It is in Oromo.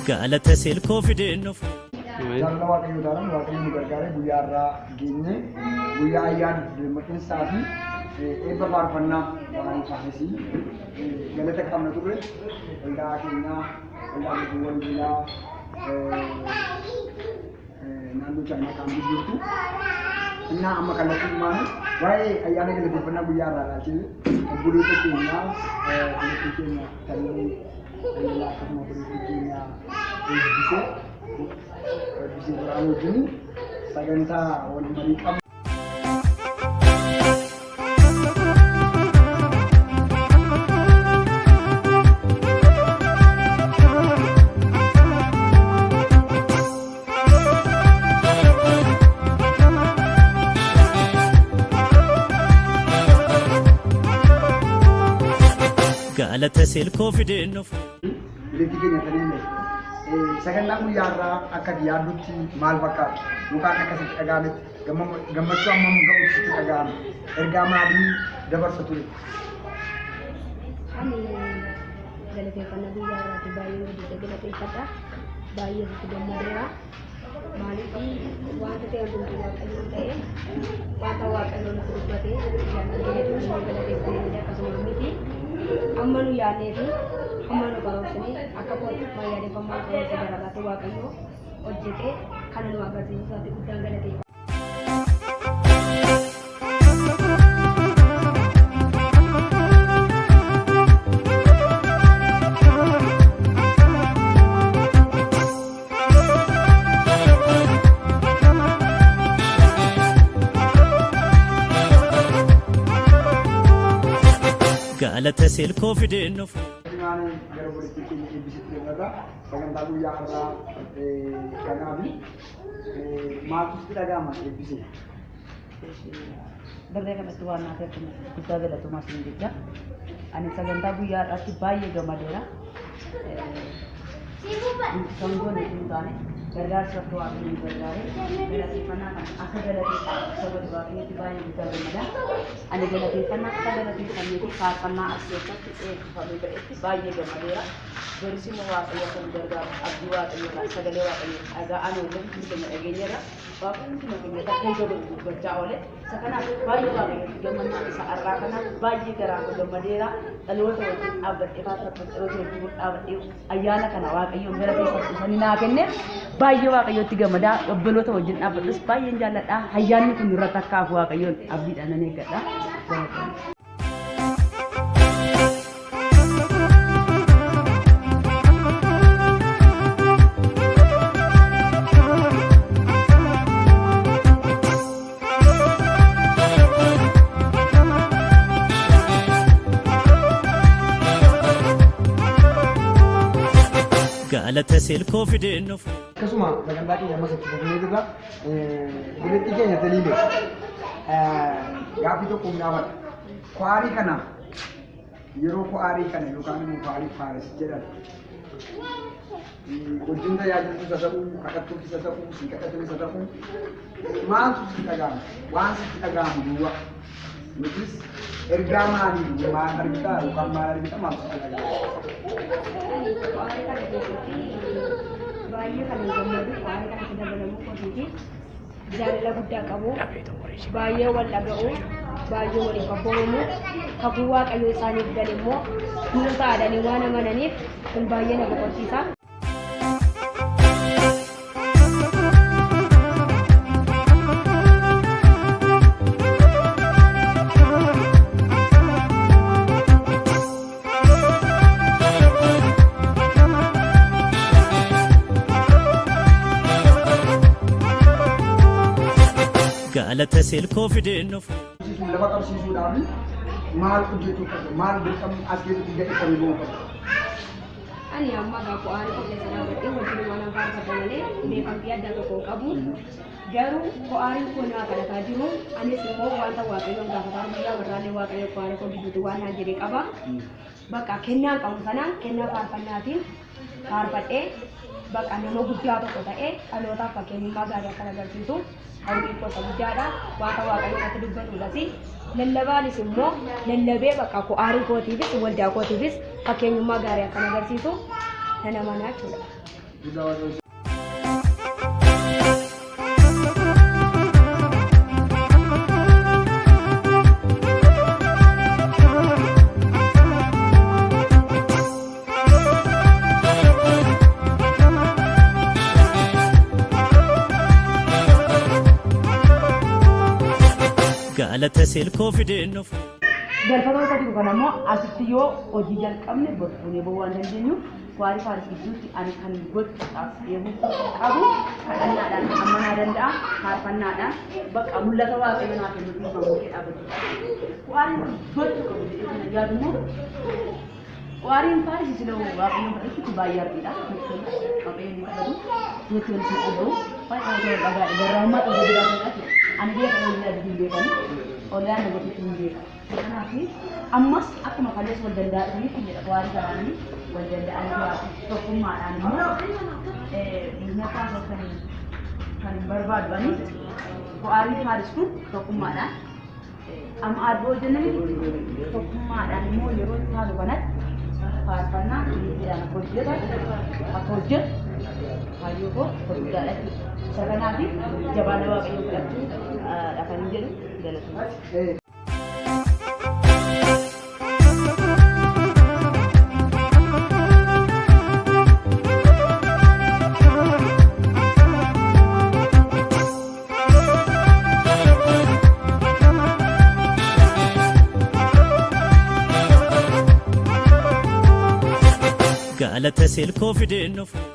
Galata silkoo fideen dhufu. Jaalala Waaqayyoo taanaan Waaqayyo nu gargaaree guyyaa irraa geenye guyyaa ayyaana dammaqinsaa fi eebba faarfannaa waan faaresii galata qabna turre waldaa keenyaa waldaa guutuu wangeelaa naannoo Chaayinaa kaambii jirtu. Innaa amma kallattii waa'ee ayyaana galateeffannaa guyyaa irraa ilaalchise obboloota keenyaa obboleettii keenya Taliilee Daldalaa akkasuma obboleettii keenya Eebbisee Eebbisee Birhaanuu wajjin sagantaa wal marii qabna. Galata silkoo fideen dhufu. Obboleettii keenya Taliilee sagantaan guyyaa irraa akka yaaddutti maal fakkaata? Yookaan akkasitti dhaga'ametti gammachuu hammam ga'utti sitti dhaga'ame? Ergaa maalii dabarsa ture? Ani galateeffannaa guyyaa irraatti baay'ee guddisee galateeffadha. Baay'ee itti gammadeera. Maaliif wanta ta'e hundumtuu Waaqayyoon ta'e wanta Waaqayyoon nutti dubbate yaadnee galateeffannee akkasuma miti. Amma nu yaadnee fi hamma nu karoorsinee akka kootti yaadeffammaa karoorsa garagaatti Waaqayyoo hojjete kana nu agarsiisu isaatti guddaan galateeffadha. Galata silkoo fideen dhufu. Naannoo gara obboleettii keenya Eebbisitti dabarra sagantaa guyyaa har'aa kanaa fi maaltu sitti dhaga'ama Eebbisee? Dirree kanatti waan naaf guddaa galatomaa isin jecha. Ani sagantaa guyyaa har'aatti baay'ee gammadeera. Kan goone hin taane gargaarsa akka Waaqayyoon nu gargaare galateeffannaa kana akka galateeffannaa saba Waaqayyootti baay'ee guddaa gammada. Ani galateeffannaa akka galateeffannee fi faarfannaa as keessatti eebbifamee ba'etti baay'ee gammadeera. Boris immoo Waaqayyo akka nu gargaaru abdii Waaqayyo irraa sagalee Waaqayyo dhaga'aan oolle hundi keenya dhageenyeerra. Waaqayyo hunduma keenya akka ija godhu dubbachaa oole. Isa kanaaf baay'ee Waaqayyotti gammannaa isa har'aa kanaaf baay'ee garaan koo gammadeera. Dhaloota wajjin dhaabbadhee faarfadhu, dhaloota wajjin dhaabbadhee ayyaana kana Waaqayyoon galateeffadhu isanii naa kenneef baay'ee Waaqayyotti gammadaa. Obboloota wajjin dhaabbadhus baay'een jaalladha. Ayyaanni kun nurratti akka hafu Waaqayyoon abdiidhaan nan eeggadha. Galatoomaa. Galata silkoo fideen dhufu. Akkasuma sagantaa keenya ammas itti fufnee jirra. Obboleettii keenya Taliilee gaaffii tokko hin gaafadha. Kwaarii kana yeroo kwaarii kana yookaan immoo kwaarii Faares jedhan wajjin tajaajiltu isa ta'uu, kadhattuuf isa ta'uu, si kadhatan isa ta'uu maaltu sitti dhaga'ama? Waan sitti dhaga'amu duwwaa. Yookiis ergaa maalii maal argita yookaan maal argita maaltu sitti dhaga'ama? Ani waa'ee kana keessatti baay'ee kan gammadu waa'ee kanatti dabalamuu kootiiti. Jaalala guddaa qabu, baay'ee wal dhaga'u, baay'ee waliif abboomamu, kakuu Waaqayyoo isaaniif gale immoo nuu ta'adhanii waan amananiif kun baay'ee na boqochiisa. Galata silkoo fideen dhufu. Lafa qabsiisuudhaaf maal hojjechuu qabda? Maal dirqamni as keessatti ga'e kamii ba'uu qabda? Ani amma egaa bu'aan koo keessa dhaabadhee wajjin waan faarfadha malee beekamtii addaa tokko hin qabu. Garuu ko'aariin koo naa kadhataa jiru. Anis immoo wanta Waaqayyoon gaafataa guyyaa warraallee Waaqayyo ko'aarii koo gidduutti waan naan jedhe qaba. Bakka kennaan qabu sanaan kennaa faarfannaatiin faarfadhee bakka nama guddaa tokko ta'ee dhalootaaf fakkeenyummaa gaarii akka agarsiisu hawwii koo isa guddaadha. Wanta Waaqayyoon natti dubbatudhas. Lallabaanis immoo lallabee bakka ko'aarii kootiifis waldaa kootiifis fakkeenyummaa gaarii akka agarsiisu nan amanaa jechuudha. Guddaa Waaqayyo. Galata silkoo fideen dhufu. Galfatoota jiru kana immoo asitti yoo hojii jalqabne borfuunee bahuu waan dandeenyu kwaarii faaris gidduutti ani kan gochuudhaaf deemu qabu kadhannaadhaan amanaa danda'a faarfannaadhaan bakka mul'ata waaqayyo naa kennu dhiibbaa bukkee dhaabbachuudha. Kwaariin gochuu qabu jedhee kana yaadu immoo kwaariin faaris sila waaqayyoon kadhachuutti baay'ee argiidha. Waaqayyoon ni kadhatu nutti wal isin dhagahu baay'ee nama dhagaadha garraamummaa qabu jiraatudha. Ani beeka olii adii hin beekani olii dubartiitti hin beeka. Kanaaf ammas akkuma kaleessa wal danda'anitti jedha waarii garaanii wal danda'anii jiraatu tokkummaadhaan immoo nyaata kan kan hin barbaadu ani waarii faaris kun tokkummaadhaan amma arboo hojjenname tokkummaadhaan immoo yeroo taatu kanatti faarfannaa jedhaan akka hojjetan akka hojjetu kaayyoo koo guddaadha jechuudha. Isa kanaaf jabaana waaqayyoo fudhachuu kan hin jedhu galatuma. Galata silkoo fideen dhufu.